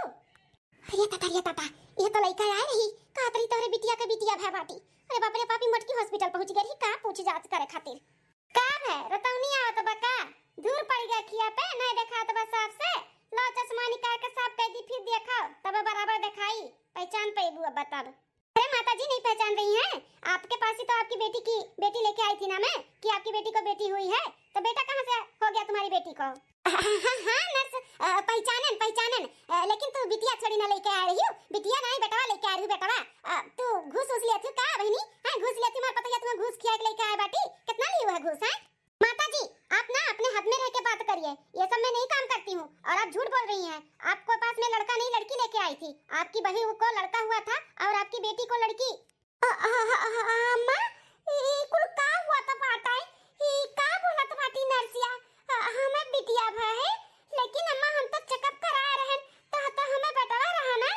अरे ताता, अरे ताता, ये तो लइका आए रही, कहत रही तोहरे बिटिया के बिटिया भय बाटी। अरे बाप रे बाप, ई मोटकी हॉस्पिटल पहुँच गई रही का पूछ जाँच करे खातिर। का भय, रतौनी आवत बा का? धूर पड़ गया खिया पे, नहीं देखात बा साफ से। लो चश्मा निकाल के साफ कर दी, फिर देखाओ, तब बराबर देखाई, पहचान पैबू अब तब। अरे माता जी, नहीं पहचान रही हैं? आपके पास ही तो आपकी बेटी की, बेटी लेके आई थी ना मैं, कि आपकी बेटी को बेटी हुई है, तो बेटा कहाँ से हो गया तुम्हारी बेटी को? हाँ, हाँ, हाँ, नर्स, अ, पहचानन, पहचानन, अ, लेकिन तू बिटिया थोड़ी ना लेके आ रही हो, बिटिया नहीं, बेटवा लेके आ रही हूँ, बेटवा। अ, तू घूस उस लिया थी का बहिनी? हाँ, घूस लिया थी, मार पता तुम्हें घूस खिया के लेके आए बाटी, कितना ली हुआ है घूस, हैं? माता जी, आप ना अपने हद में रह के बात करिए, ये सब मैं नहीं काम करती हूँ। और आप झूठ बोल रही हैं, आपको पास में लड़का नहीं, लड़की लेके आई थी। आपकी बहू को लड़का हुआ था और आपकी बेटी को लड़की। अ, अ, अ, अ, अम्मा, ई कुल का हुआ था बाटा है? ई का बोलत बाटी नर्सिया? अ, हमें बिटिया भा है, लेकिन अम्मा हम तो चेकअप करा रहे हैं, तो, तो हमें बेटवा रहा ना।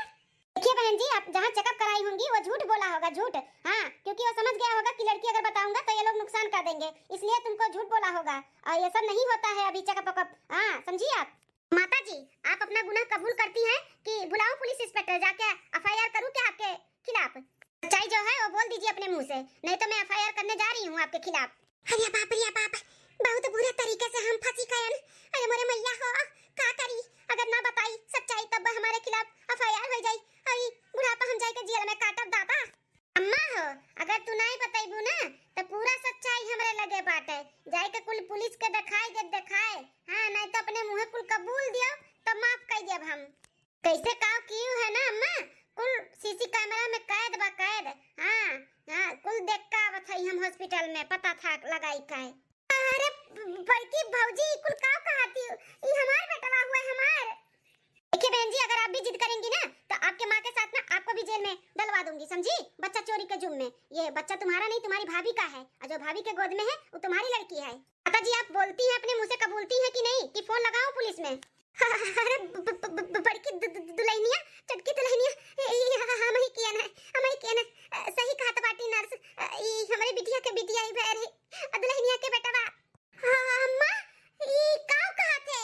देखिए बहन जी, आप जहाँ चेकअप कराई होंगी वो झूठ बोला होगा, झूठ। हाँ, क्योंकि वो समझ गया होगा कि लड़की अगर बताऊंगा तो ये लोग नुकसान कर देंगे, इसलिए तुमको झूठ बोला होगा। और ये सब नहीं होता है अभी चेकअप वेकअप, हाँ, समझिए आप। माता जी, आप अपना गुनाह कबूल करती हैं कि बुलाऊं पुलिस इंस्पेक्टर, जाके एफआईआर करूं क्या आपके खिलाफ? सच्चाई जो है वो बोल दीजिए अपने मुंह से, नहीं तो मैं एफआईआर करने जा रही हूँ आपके खिलाफ। अरे बाप रे बाप, बहुत बुरे तरीके से हम फंसी गयन। अरे मोरे मैया हो, का करी? अगर ना बताई सच्चाई तब हमारे खिलाफ एफआईआर हो जाई। अरे बुढ़ापा हम जाके जेल में काटब दादा। अम्मा हो, अगर तू नहीं बतैबू ना तो पूरा सच्चाई हमरे लगे बाटे। जाए के कुल पुलिस के दिखाई दे, दिखाए। हाँ, नहीं तो अपने मुँहे कुल कबूल दियो तो माफ कर देब हम। कैसे काव कियो है ना अम्मा, कुल सीसी कैमरा में कैद बा कैद। हाँ, हाँ, कुल देख के आवत है हम हॉस्पिटल में, पता था लगाई का है। अरे बड़की भौजी, ई कुल काव कहती हो? ई हमार बेटवा हुआ है, हमार। देखिए बहन जी, अगर आप भी जिद करेंगी ना, तो आपके माँ के साथ ना आपको भी जेल में डलवा दूंगी, समझी? बच्चा चोरी के जुर्म में। ये बच्चा तुम्हारा नहीं, तुम्हारी भाभी का है, और जो भाभी के गोद में है, वो तुम्हारी लड़की है। माता जी, आप बोलती हैं, अपने मुंह से कबूलती हैं कि नहीं कि फोन लगाऊं पुलिस में? अरे ब-, ब-, ब-, ब-, बड़की दु-, दु-, दुल्हनिया, छोटकी दुल्हनिया, ए, ए, ह-, ह-, हम ही कियन है, हम ही कियन है। अ, सही कहत बाटी नर्स, अ, ई हमरे बिटिया के बिटिया ही भय रही, अ, दुल्हनिया के बेटवा। हाँ, अम्मा, ई का कहत है?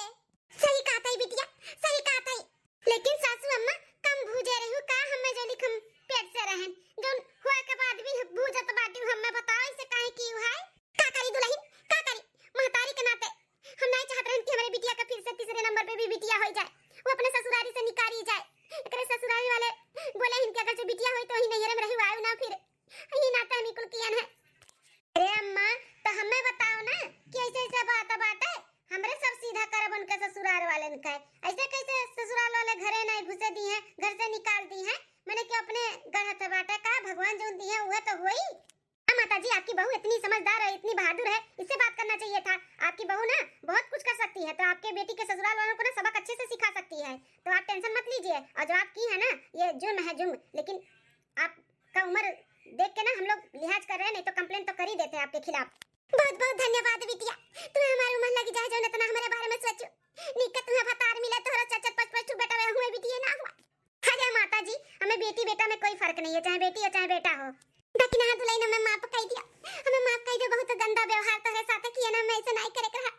सही कहत है बिटिया, सही कहत है। लेकिन सासू अम्मा, कम भूजे रही का, हमें जो लिखम पेट से रहन, जौन हुआ के बाद भी भूजत बाटी, हमें बताओ इसे काहे की है? का करी दुल्हन, का करी? महतारी के नाते हम नहीं चाहत रहन कि हमारे बिटिया का फिर से तीसरे नंबर पे भी बिटिया हो जाए, वो अपने ससुरारी से निकारी जाए। एकरे ससुरारी वाले बोले इनके अगर जो बिटिया होई तो ही नैहरे में रही, आयो ना फिर। ये नाते हम कुल कियन है। अरे अम्मा, तो हमें बताओ ना कि ऐसे ऐसे बात बाटे, हमरे सब सीधा करब उनके ससुराल वाले का। ऐसे कैसे ससुराल वाले घरे नहीं घुसे दी हैं, घर से निकाल दी हैं? मैंने क्यों अपने गढ़त बाटे का, भगवान जो दी है वह तो होई। हाँ माता जी, आपकी बहू इतनी समझदार है, इतनी बहादुर है, इससे बात करना चाहिए था। आपकी बहू ना बहुत कुछ कर सकती है, तो आपके बेटी के ससुराल वालों को ना सबक अच्छे से सिखा सकती है, तो आप टेंशन मत लीजिए। और जो आप की है ना, ये जुर्म है जुर्म, लेकिन आपका उम्र देख के ना हम लोग लिहाज कर रहे हैं, नहीं तो कंप्लेंट तो कर ही देते हैं आपके खिलाफ। बहुत बहुत धन्यवाद बिटिया, तुम्हें हमारी उम्र लगी जाए जो इतना हमारे बारे में सोचो। निक तुम्हें भतार मिले, तोहरा चार चार पाँच पाँच ठो बेटा हुए बिटिया ना हुआ। अरे माता जी, हमें बेटी बेटा में कोई फर्क नहीं है, चाहे बेटी हो चाहे बेटा हो। लेकिन हाँ दुल्हन, हमें माफ कर दिया, हमें माफ कर दो। बहुत गंदा व्यवहार तोहरे साथे किया ना, हमें ऐसे नहीं करे के रहा।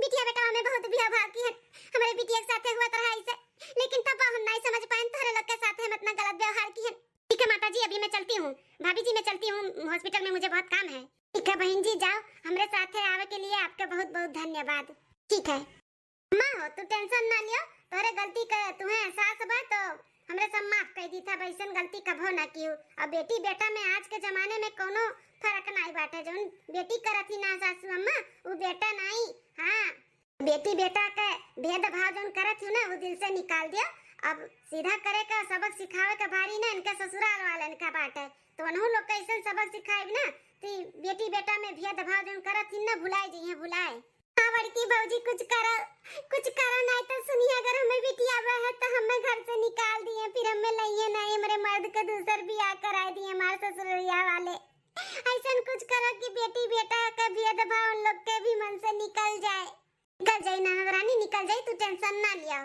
बिटिया बेटा हमें बहुत व्यवहार की है, हमारे बिटिया के साथे हुआ तो रहा ऐसे, लेकिन तब हम नहीं समझ पाए तोहरे लोग के साथ हम इतना गलत व्यवहार की है। ठीक है माता जी, अभी मैं चलती हूँ, भाभी जी मैं चलती हूँ, हॉस्पिटल में मुझे बहुत काम है। ठीक है बहन जी, जाओ, हमरे साथे आवे के लिए आपका बहुत बहुत धन्यवाद। ठीक है। अम्मा हो, तू टेंशन ना लियो, तोहरे गलती का तुम्हें एहसास बा तो हमरे सब माफ कर दी था, वैसन गलती कभो ना कियो। अब बेटी बेटा में आज के जमाने में कोनो फर्क नहीं बाटे, जौन बेटी करत ही ना सासू अम्मा, वो बेटा नहीं। हाँ, बेटी बेटा के भेदभाव जौन करत ही ना, वो दिल से निकाल दियो। अब सीधा करे का सबक सिखावे का भारी ना इनके ससुराल वाले इनका बाटे, तो उन्हों लोग कैसन सबक सिखाए ना, तो बेटी बेटा में भेदभाव जौन करत ही ना, भुलाए जइहे, भुलाए। हाँ बड़की भौजी, कुछ करो, कुछ करो, नहीं तो सुनिए, अगर हमें बिटिया है तो हमें घर से निकाल दिए, फिर हमें लइए नहीं, हमारे मर्द के दूसर बियाह कराए दिए हमारे ससुररिया वाले। ऐसन कुछ करो कि बेटी बेटा का भेदभाव उन लोग के भी मन से निकल जाए। निकल जाई ननद रानी, निकल जाई, तू टेंशन ना लिया।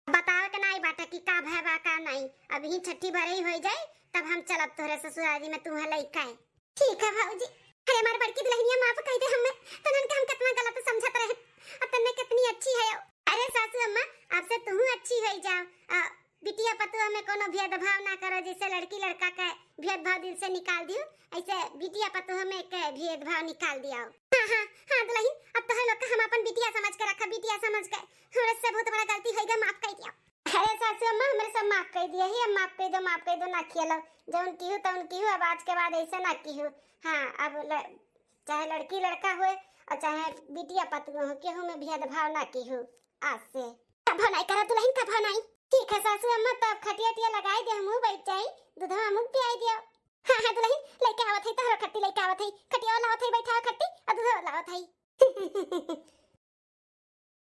बतावे के नाई बाटा कि का भय बा का नाई, अभी छठी बरई हो जाई, तब हम चलब तोहरे ससुरारी में तुम्हें लइका है। ठीक है भौजी। अरे हमार बड़की दुल्हनिया, माफ कह दे हमें, तनन के हम कितना गलत समझत रहे। अब तन्ने कितनी अच्छी है। अरे सासू अम्मा, आपसे तुहू अच्छी हो जाओ। आ, बिटिया पतोह में कोनो भेदभाव ना करो, जैसे लड़की लड़का के भेदभाव दिल से निकाल दियो, ऐसे बिटिया पतोह में के भेदभाव निकाल दिया। हाँ, हाँ, हाँ दुल्हन, अब तोहर लोग के हम अपन बिटिया समझ के रखा, बिटिया समझ के। हमरे से बहुत बड़ा गलती हो गया, माफ कर दिया। अरे सासू अम्मा, हमरे सब माफ कर दिया ही, अब माफ कर दो, माफ कर दो, ना खियालो। जौन किहू तौन किहू, अब आज के बाद ऐसे ना किहू। हाँ, अब ल-, चाहे लड़की लड़का होए और चाहे बिटिया पतोह हो, केहू में भेदभाव ना किहू आज से। कभो नहीं करा दुल्हन, कभो नहीं। ठीक है सासू अम्मा, तब खटिया उटिया लगाई दे, हमहू बैठ जाई, दूधवा हमहू पियाई दियो। हाँ, हाँ दुल्हन, लेके आवत है तोहरो खट्टी, लेके आवत है, खटिया लावत है, बैठावा खट्टी, और दूधवा लावत है।